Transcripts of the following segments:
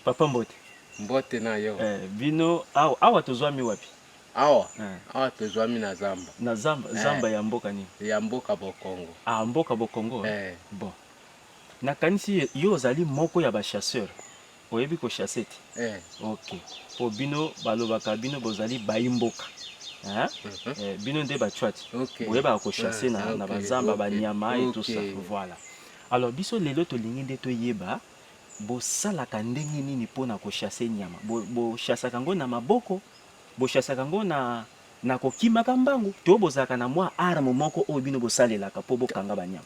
Papa mbote. Mbote na yo. Eh, bino awa, awa tozwami wapi? Awa, eh. Awa tozwami na zamba. Na zamba, eh. Zamba ya mboka nini? Ya mboka Bokongo. Ah, mboka Bokongo. Eh. Bon. Nakanisi yo ozali moko ya ba chasseurs. Oyebi ko chasser te? Eh. Ok. Po bino balobaka bino bozali bayi mboka. Hein? Eh, bino nde ba chwati. Okay. Boyebaka ko chasser na, na bazamba, ba nyama et tout ça. Voilà. Alors biso lelo tolingi nde toyeba bosalaka ndenge nini pona ko chasser nyama? Bo, bo chassaka yango na maboko? Bo chassaka yango na na kokimaka mbangu? To bozalaka na mwa arme moko oyo bino bosalelaka po bokanga ba nyama?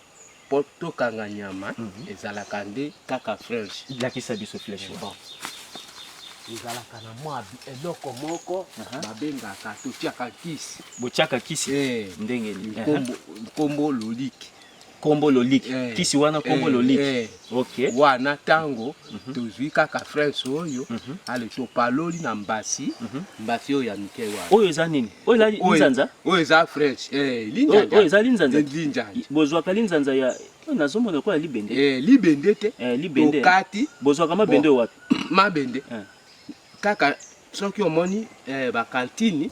Po tokanga nyama ezalaka nde kaka flèche. Lakisa biso flèche wana. Bon. Ezalaka na mwa eloko moko babengaka totiaka kisi. Botiaka kisi? Eh. Ndenge nini? Nkombo, nkombo loliki. Kombo loliki. Eh. Kisi wana kombo Eh, loliki. eh. Ok. Wana tango tozwi kaka flèche oyo, ale topaloli na mbasi, mbasi oyo ya mike wana. Oyo eza nini? Oyo eza linzanza? Oyo eza flèche. Eh, linzanza. Oyo eza linzanza? Linzanza. Bozwaka linzanza ya oyo nazomona lokola libende. Eh, libende te. Eh, libende. Tokati. Bozwaka mabende oyo wapi? Mabende. Eh. Kaka soki omoni eh, ba cantine,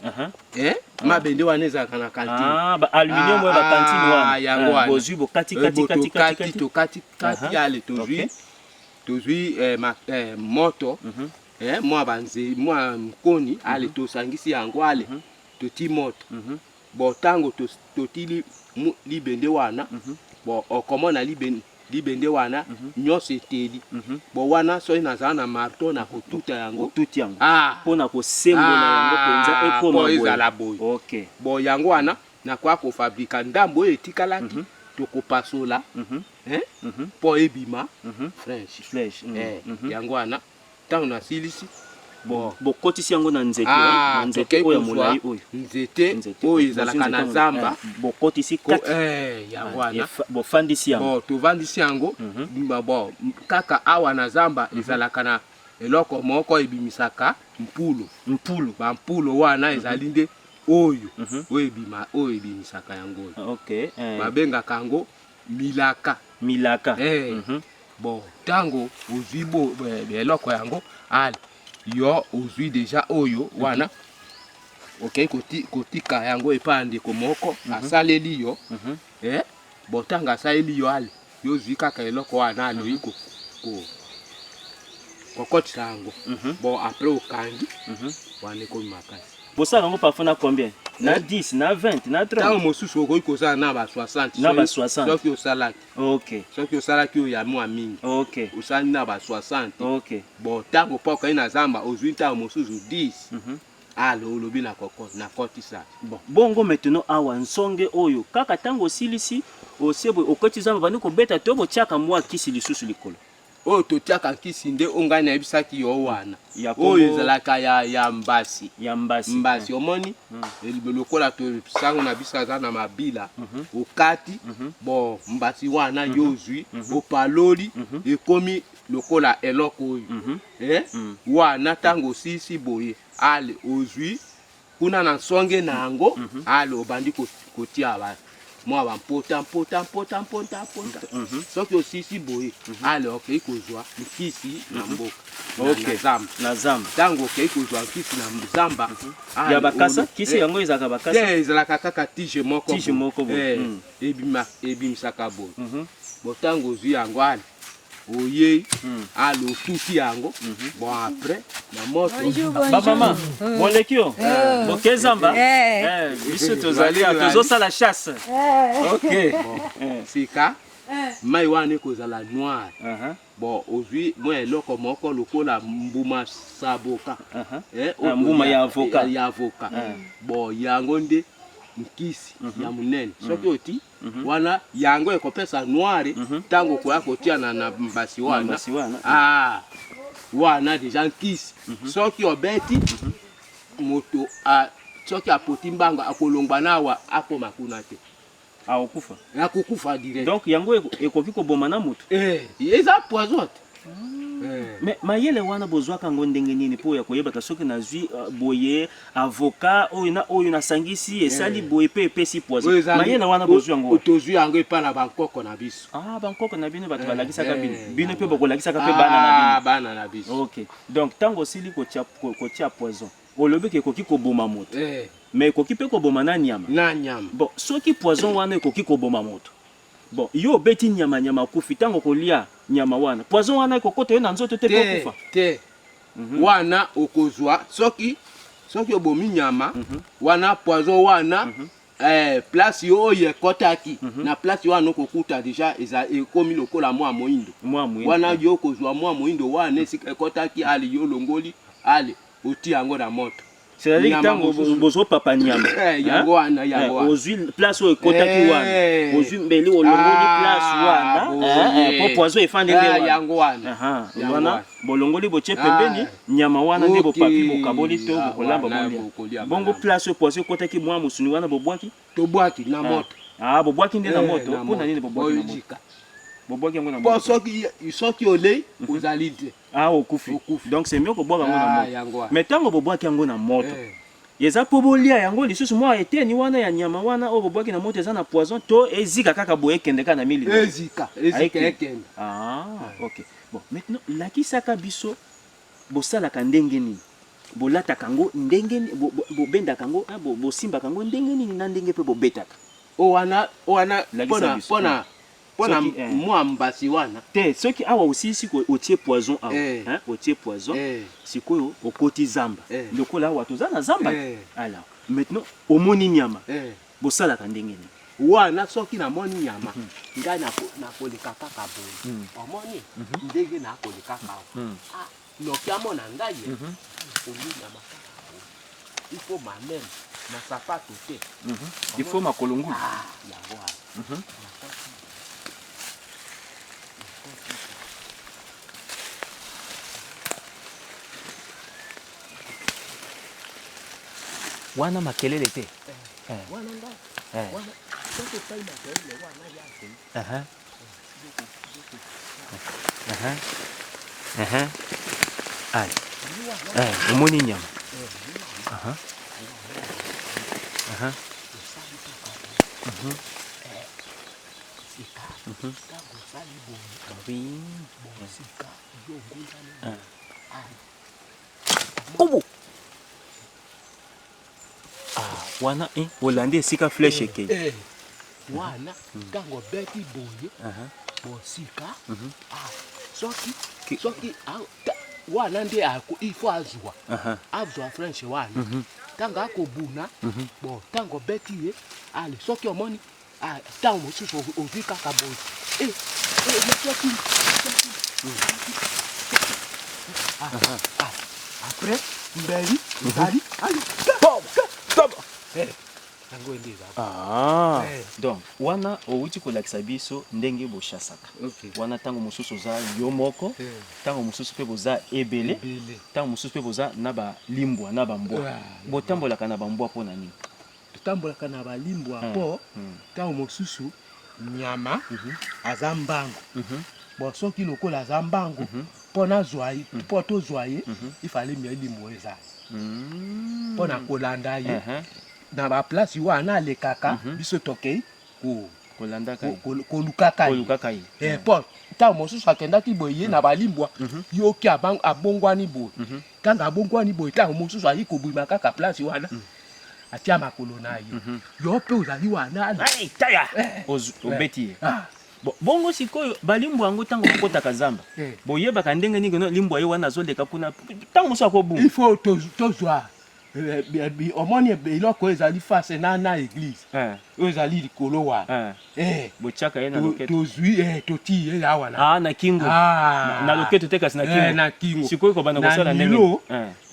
eh, mabende wana ezalaka na cantine. Ah, ba aluminium oyo ba cantine wana. Ah, yango wana. Bozwi bokati kati kati kati kati. Tokati kati ale tozwi tozwi eh, ma, eh, moto eh, mwa banze mwa nkoni ale tosangisi yango ale toti moto. Bon tango totili libende wana, bon okomona libende libende wana nyonso eteli. Bon wana soki nazala na marteau na kotuta yango. Otuti yango. Ah. Pona kosembola yango penza ekoma po boye. ezala boye. Okay. Bon yango wana nakoya kofabrika ndambo oyo etikalaki tokopasola eh, po ebima flèche. Flèche. Eh, yango wana ntango nasilisi bon Bokotisi yango na nzete, Ah, na nzete tokei oyo ya kozwa molai oyo. nzete Nzete oyo ezalaka na zamba. Bokotisi kati. Eh, yango wana. Bofandisi yango. Bon, tovandisi yango. Bon, kaka awa na zamba ezalaka na eloko moko ebimisaka mpulu. Mpulu. Ba mpulu wana ezali nde oyo, oyo ebima, oyo ebimisaka yango oyo. Okay, eh. Babengaka yango milaka. Milaka. Eh. Bon, tango ozwi bo eloko yango, ale yo ozwi deja oyo wana, okei kotika yango epai ya ndeko moko asaleli yo. Eh, bon tango asaleli yo ale yo ozwi kaka eloko wana aloyi kokotisa yango. Bon après okangi wana ekomi makasi. Bosala yango parfois na combien? Na 10, na 20, na 30? Tango mosusu okoki kozala na ba 60. Na ba 60. Soki osalaki. Okay. Soki osalaki oyo ya mwa mingi. Okay. Osali na ba 60. Okay. Bon tango mpo okei na zamba ozwi ntango mosusu 10. Alo olobi na koko na kotisa. Bon, bongo maintenant awa nsonge oyo kaka tango osilisi osebwe okoti zamba bandi kobeta to botiaka mwa kisi lisusu likolo. Oyo totiaka kisi nde oyo ngai nayebisaki yo wana. Ya kombo Oyo ezalaka ya mbasi. Ya mbasi. Mbasi omoni? Lokola to sango na biso aza na mabila, okati, bon mbasi wana yo ozwi, opaloli, ekomi lokola eloko oyo. Eh? Wana tango osisi boye, ale ozwi kuna na nsonge na yango, ale obandi kotia ba mwa ba mpota, mpota, mpota, mpota, mpota. Soki osisi boye, ale okei kozwa nkisi na mboka. Okay. Na zamba. Na zamba. Tango okei kozwa nkisi na zamba, ale Ya bakasa? Kisi yango ezalaka bakasa? Te, ezalaka kaka tige moko Tige boye. moko boye. Eh, ebimisaka boye. Bon, tango ozwi yango, ale oyei, ale otuti yango. Bon, après, na moto. Bonjour, bonjour. Ba mama, boleki yo? Boke zamba? Eh. Eh, biso tozali awa, tozosala chasse. Ok. Bon, sika, mai wana ekozala noir. Bon, ozwi mwa eloko moko lokola mbuma saboka. Eh, Ah, mbuma ya avocat. Ya avocat. Bon, yango nde nkisi ya monene. Soki oti, wana yango ekopesa noir ntango okoya kotia na mbasi wana. Mbasi wana. Ah, wana deja nkisi. Soki obeti, moto soki apoti mbango akolongwa na awa akoma kuna te. Akokufa. Akokufa direct. Donc yango ekoki koboma na moto. Eh, eza poison te. Eh. Mais mayele wana bozwaka yango ndenge nini mpo ya koyebaka soki nazwi boye avocat oyo na oyo nasangisi esali boye mpe epesi Oyo poison? Mayele wana bozwi yango wapi? Tozwi yango epai na bankoko na biso. Ah, bankoko na bino bato balakisaka bino. Bino mpe Yango. bokolakisaka mpe bana na bino. Ah, bana na biso. Ok, donc ntango osili kotia poison, olobi ke ekoki koboma moto, mais ekoki mpe koboma na nyama. Na nyama. Bon, soki poison wana ekoki koboma moto, bon, yo obeti nyama, nyama akufi, ntango kolia nyama wana, poison wana ekokota yo na nzoto te mpe Te. okufa? Te, wana okozwa soki obomi nyama wana, poison wana, place oyo ekɔtaki, na place wana okokuta déjà eza ekomi lokola mwa moyindo. Mwa moyindo. Wana yo okozwa mwa moyindo wana esika ekɔtaki, ale yo olongoli, ale otia yango na moto. C'est-à-dire Nyama ntango mosusu. bozopapa nyama, Eh, yango wana, yango wana. ozwi place oyo ekotaki wana, ozwi mbeli, olongoli place wana, Boye. po poison efandi nde Ah, wana. yango wana. Aha, Yango wana wana. bolongoli, botie pembeni nyama wana nde bopapi, bokaboli to Ah, bokolamba, wana bolia. bokolia Bongo malamu. place oyo poison ekotaki, mwa mosuni wana bobwaki? Tobwaki na moto. Ah, bobwaki nde na moto? Na Mpona nini bobwaki na moto? Boyojika. Bobwaki yango na mpo moto? soki olei, ozali te. Ah, okufi. Okufi. Donc c'est mieux kobwaka yango na Ah, moto. yango wana. Mais ntango bobwaki yango na moto, eza mpo bolia yango lisusu, mwa eteni wana ya nyama wana oyo bobwaki na moto eza na poison, to ezika kaka boye, ekende kaka na milimo? Ezika, ezika. Ekende. Ekende. Ah, ok. Bon, maintenant lakisaka biso bosalaka ndenge nini, bolataka yango ndenge nini, bobendaka yango, ah, bosimbaka yango ndenge nini, na ndenge mpe bobetaka. O wana, o wana Lakisa mpona biso. mpona Soki, mwa mbasi wana. Te, soki awa osilisi otie poison awa, hein, otie poison, sikoyo okoti zamba, lokola awa toza na zamba te. Alors maintenant omoni nyama, bosalaka ndenge nini? Wana soki namoni nyama, ngai nakoleka kaka boye, omoni ndenge nakoleka kaka awa. Ah, noki amona ngai ye, nakoli nyama kaka boye, il faut mameme na sapato te. Il faut makolo ngulu. Ah, yango wana. Wana makelele te. Wana ngai wana soki osali makelele wana ya akei. Aha. Aha. Aha. Ale. Omoni nyama. Aha. Aha. Sika ntango osali boye, bosika yo ngundani. Kubu. Ah, wana olandi esika flèche ekei. Wana ntango obeti boye, bosika, ah, soki ah, wana nde il faut azwa flèche wana ntango akobuna. Bon, ntango obeti ye, ale soki omoni, ah, ntango mosusu ozwi kaka boye. Soki ah, ah, après mbeli ezali, ale yango nde eza. Ah. Donc wana owuti kolakisa biso ndenge bochasaka. Wana ntango mosusu oza yo moko, ntango mosusu mpe boza ebele, Ebele. Ntango mosusu mpe boza na balimbwa na bambwa. Botambolaka na bambwa mpo na nini? Totambolaka na balimbwa mpo ntango mosusu nyama aza mbangu. Bon, soki lokola aza mbangu, mpo nazwa ye, mpo tozwa ye, ifale limbwa eza mpo na kolanda ye na baplace wana alekaka. Biso tokei Kolandaka ye. Kolukaka ye. Kolukaka ye. Mpo ntango mosusu akendaki boye, ye na balimbwa, yoki abongwani boye. Ntango abongwani boye, ntango mosusu ayi kobima kaka place wana, atia makolo na ye, yo mpe ozali wana. Hey, taya! Obeti ye. Ah. Bon, bongo sikoyo balimbwa yango, ntango bakotaka zamba, boyebaka ndenge nini no limbwa ye wana azoleka kuna? Ntango mosusu akobunga. Il faut tozwa omoni eloko oyo ezali face na église, oyo ezali likolo wana. Botiaka ye na loketo? Tozwi, totii ye awa na Ah, na kingo. Ah. Na loketo te, kasi na kingo. Na kingo. Sikoyo kobanda Na kosala ndenge nilo.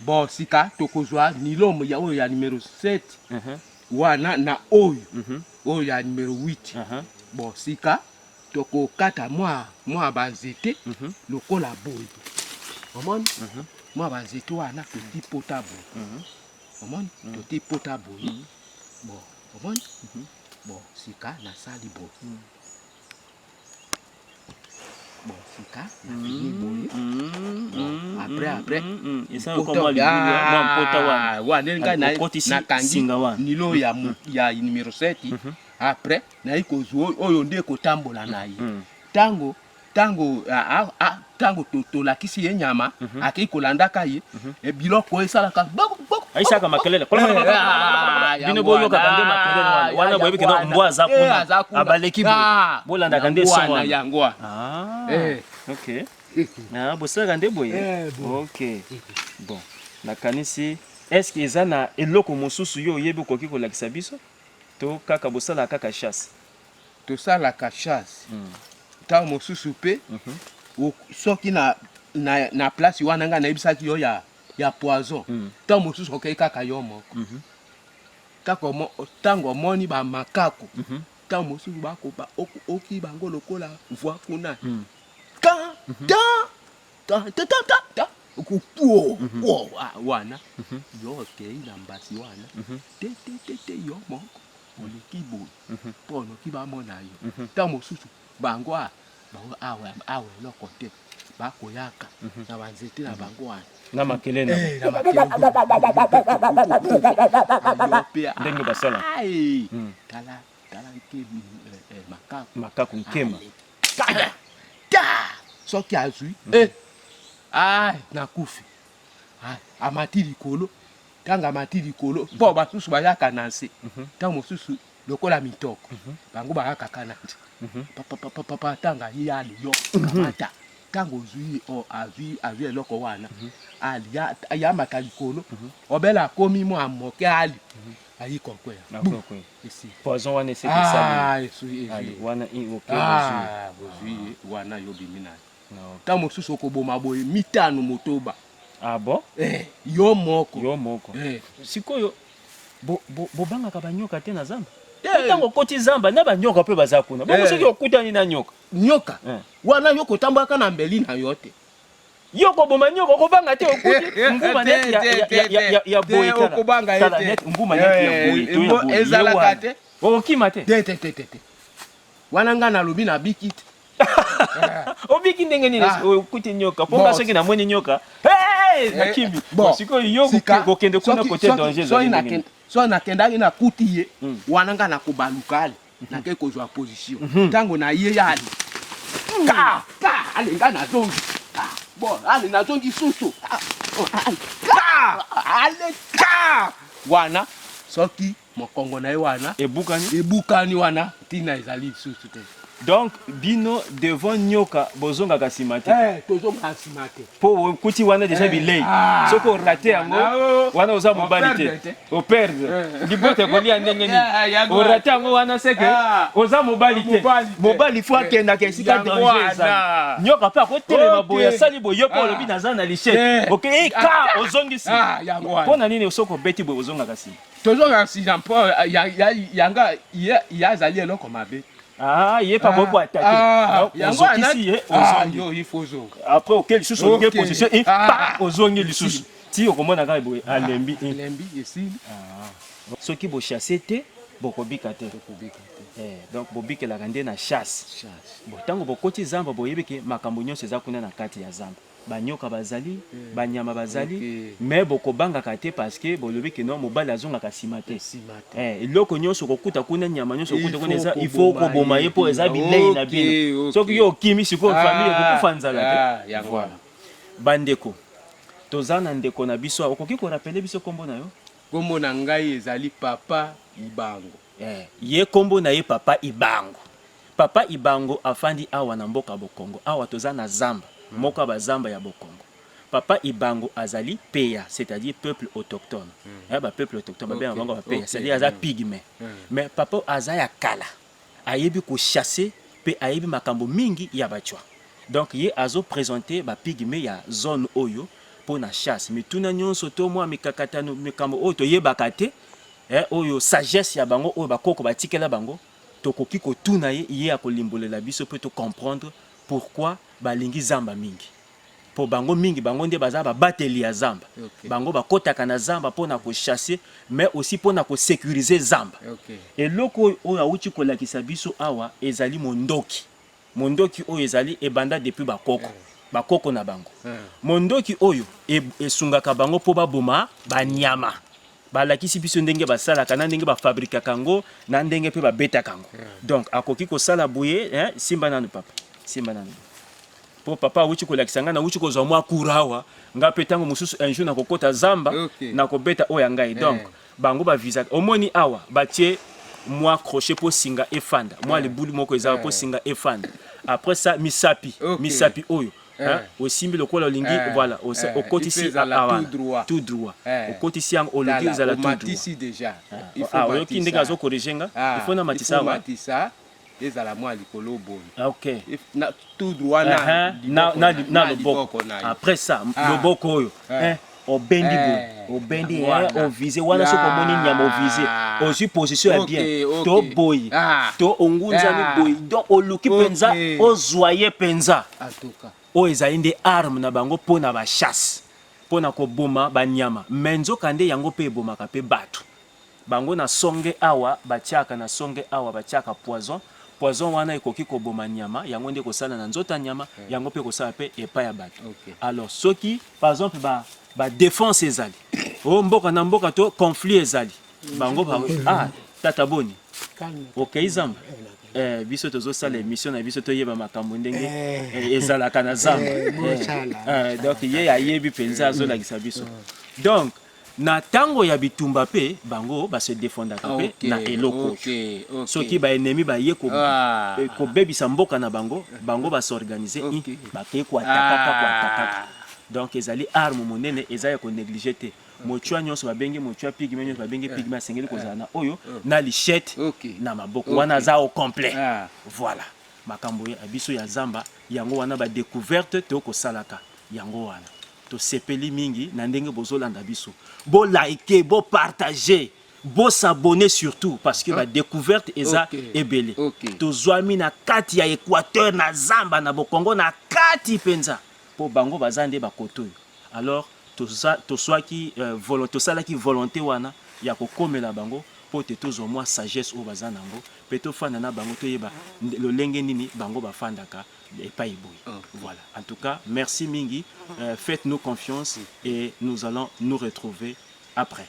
Bon, sika tokozwa nilo ya oyo ya numero 7 wana na oyo ya numero 8. Bon, sika tokokata mwa banzete lokola boye, omoni mwa banzete wana, toti pota boye, omoni toti pota boye. Bon, omoni, bon, sika nasali boye. Bon, sika nabimi boye. Bon, après après Esala comme mwa libulu, mwa mpota wana. Wana ndenge ngai na- Okotisi nakangi singa wana. nilo ya numero 7. Après nayi kozwa oyo nde kotambola na ye. Ntango tolakisi ye nyama, akei kolandaka ye, biloko oyo esalaka boko, boko, Aisaka boko. Makelele. Eh, ah, Bino boyokaka nde makelele wana. Wana boyebi ke no, mbwa aza Eh, kuna. aza kuna. Abaleki boye. Ah, Bolandaka nde yango son wana, wana. Yango wana. Ah, Eh. ok. Ah, bosalaka nde boye. Eh, boye. Ok. Bon, nakanisi, est-ce que eza na eloko mosusu yo oyebi okoki kolakisa biso, to kaka bosalaka kaka chasse? Tosalaka chasse. Ntango mosusu mpe soki na place wana ngai nayebisaki yo ya poison, ntango mosusu okei kaka yo moko, kaka ntango omoni bamakako, ntango mosusu oki bango lokola voi kuna ka ta ta ta ta ta ta okupuo puo. Ah, wana yo okei na mbasi wana te te te te, yo moko oleki boye mpo onoki bamona yo. Ntango mosusu bango bango awa awa eloko te, bakoyaka na banzete na bango wana. Na makelele na Eh, na makelele. Yo mpe, Ndenge basala. Ai, tala tala nkemi, makaku. Makaku nkema. Ale, ta ta, soki azwi, eh, ai, nakufi. Ai, amati likolo. Ntango amati likolo, mpo basusu bayaka na nse, ntango mosusu lokola mitoko, bango bayaka kaka na nse, papapapapa. Ntango aye, ali yo kamata. Ntango ozwi o azwi eloko wana, ali ayamaka likolo, obela akomi mwa moke, ali ayi kokwea. Nakokwea. Esi Poison wana eseki esali. Ah, esui. Ali, Ezwi. wana ok, bozwi. Ah, bozwi ye wana, yo bimi na ye. Na, ok. Ntango mosusu okoboma boye mitano, motoba. Ah bon? Eh, yo moko. Yo moko. Eh. Sikoyo bobangaka banyoka te na zamba? Te. Ntango okoti zamba na banyoka mpe baza kuna bongo, Eh. soki okutani na nyoka? Nyoka Eh. wana, yo kotambolaka na mbeli na yo te. Yo koboma nyoka, okobanga te? Okuti mbuma Te, neti te, te, ya te, boye, tala. okobanga ye Tala, te. neti mbuma neti ya Eh, boye to ya boye, ye ezalaka wana. te. Okokima te? Te te te te te, wana ngai nalobi nabiki te. Obiki ndenge nini? Ah. Okuti nyoka mpo Bon. nga soki namoni nyoka, hey, nakimi. Bon, Bon, sikoyo yo sika, kokende kuna kote danger soki ezali ndenge nini? Soki nakendaki, nakuti ye wana, ngai nakobaluka, ale nakei kozwa position. Ntango na ye, ale ka ka, ale ngai nazongi. Ah, bon, ale nazongi susu. Ah, oh, ale ka, ale ka wana, soki mokongo na ye wana ebukani. Ebukani wana, ntina ezali lisusu te. Donc bino devant nyoka bozongaka nsima te? Eh, tozonga nsima te. Mpo okuti wana deja Eh, bilei. ah, Soki orater yango wana, oh, wana, oza mobali operdre te. te. Operdre libota, ekolia ndenge nini? Eh, yango. Orater yango wana, seke Ah. oza mobali te. Mobali te. Mobali faut Eh, akendaka esika yango danger wana. ezali. Nyoka mpe akotelema boye, asali boye, yo mpo Ah. olobi naza na lichette, Eh. ok, ka ozongisi. Ah, yango wana. Mpo na nini soki obeti boye ozongaka nsima? Tozonga nsima mpo yanga ye azali eloko mabe. Ah, ye pa boye po attaquer. Ah, yango wana. Ozokisi ye. Ah, Ozongi. yo il faut ozonga. Après oke lisusu, olingi position e Ah. pa ozongi lisusu ti okomona kaka boye alembi. Elembi, esili. Soki bochasse te, bokobika te. Tokobika te. Eh, donc bobikelaka nde na chasse. Chasse. Bon, ntango bokoti zamba, boyebi ke makambo nyonso eza kuna na kati ya zamba, banyoka bazali, banyama bazali. Mais bokobangaka te parce que bolobi ke non, mobali azongaka nsima te. Nsima te. Eh, eloko nyonso okokuta kuna, nyama nyonso okokuta kuna, Il eza faut il faut koboma koboma ye mpo eza ye. bilei na bino. Soki yo okimi sikoyo, Ah, famille ekokufa nzala ah, te. yango Voilà. wana. Bandeko, toza na ndeko na biso. Okoki korappeler biso nkombo na yo? Nkombo na ngai ezali Papa Ibango. Eh, ye nkombo na ye Papa Ibango. Papa Ibango afandi awa na mboka Bokongo. Awa toza na zamba moko ya bazamba ya Bokongo. Papa Ibango azali peya, c'est-à-dire peuple autochtone. Eh, bapeuple autochtone babengaka bango bapeya, c'est-à-dire aza pygmée. Mais papa aza ya kala, ayebi kochasser mpe ayebi makambo mingi ya bacwa. Donc ye azoprésenter bapygmée ya zone oyo mpo na chasse. Mituna nyonso to mwa mikakatano, mikambo oyo toyebaka te, eh, oyo sagesse ya bango oyo bakoko batikela bango, tokoki kotuna ye, ye akolimbolela biso mpe tocomprendre pourquoi balingi zamba mingi. Mpo bango mingi, bango nde baza babateli ya zamba. Bango bakɔtaka na zamba mpo na kochasser, mais aussi mpo na kosécuriser zamba. Eloko oyo awuti kolakisa biso awa ezali mondoki. Mondoki oyo ezali ebanda depuis bakoko, bakoko na bango. Mondoki oyo esungaka bango mpo baboma banyama. Balakisi biso ndenge basalaka na ndenge bafabrikaka yango na ndenge mpe babetaka yango. Donc akoki kosala boye, hein, simba nanu papa, simba nanu. Po papa awuti kolakisa ngai, nawuti kozwa mwa cours awa, ngai mpe ntango mosusu un jour nakokota zamba, nakobeta oyo ya ngai. Donc bango ba visaka, omoni awa batie mwa crochet mpo singa efanda, mwa libulu moko eza mpo singa efanda. Après ça misapi, misapi oyo hein, osimbi lokola olingi, voilà, okotisi awa tout droit, okotisi yango olingi ezala tout droit. Ah, oyoki ndenge azo corriger nga, il faut namatisa awa. Ezala mwa likolo boye. Ah, ok. Na, tout droit na, na, na, na loboko. Après ça, loboko oyo, obendi boye, obendi, ovise wana. Soki omoni nyama, ovise, ozwi position ya bien to boye to ongunzami boye. Donc oluki mpenza ozwa ye mpenza. Oyo ezali nde arme na bango mpo na bachasse, mpo na koboma banyama. Mais nzoka nde yango mpe ebomaka mpe bato. Bango na songe awa batiaka, na songe awa batiaka poison. Poison wana ekoki koboma nyama. Yango nde kosala na nzoto ya nyama, yango mpe kosala mpe epai ya bato. Alors soki par exemple ba défense ezali o mboka na mboka to conflit ezali, bango ba, ah, tata boni, okei zamba? Biso tozosala émission na biso, toyeba makambo ndenge ezalaka na zamba. Donc ye ayebi mpenza, azolakisa biso. Donc na ntango ya bitumba mpe bango base défendaka mpe na eloko. Soki baennemi baye kobebisa mboka na bango, bango bas'organiser, bakei koatakaka, koatakaka. Donc ezali arme monene, eza ya konégliger te. Mochwa nyonso babengi mochwa pygmée, nyonso babengi pygmée, asengeli kozala na oyo, na lichette na maboko wana, aza au complet. Voilà makambo ya biso ya zamba. Yango wana badécouverte tokosalaka yango wana. Tosepeli mingi na ndenge bozolanda biso. Bolike, bopartage, bos'abonner surtout, parce que badécouverte eza ebele. Tozwami na kati ya Équateur, na zamba na Bokongo, na kati mpenza, mpo bango baza nde bakoto oyo. Alors toswaki tosalaki volonté wana ya kokomela bango mpo te tozwa mwa sagesse oyo baza nango, mpe tofanda na bango, toyeba lolenge nini bango bafandaka epai boye. Voilà, en tout cas merci mingi. Faites-nous confiance et nous allons nous retrouver après.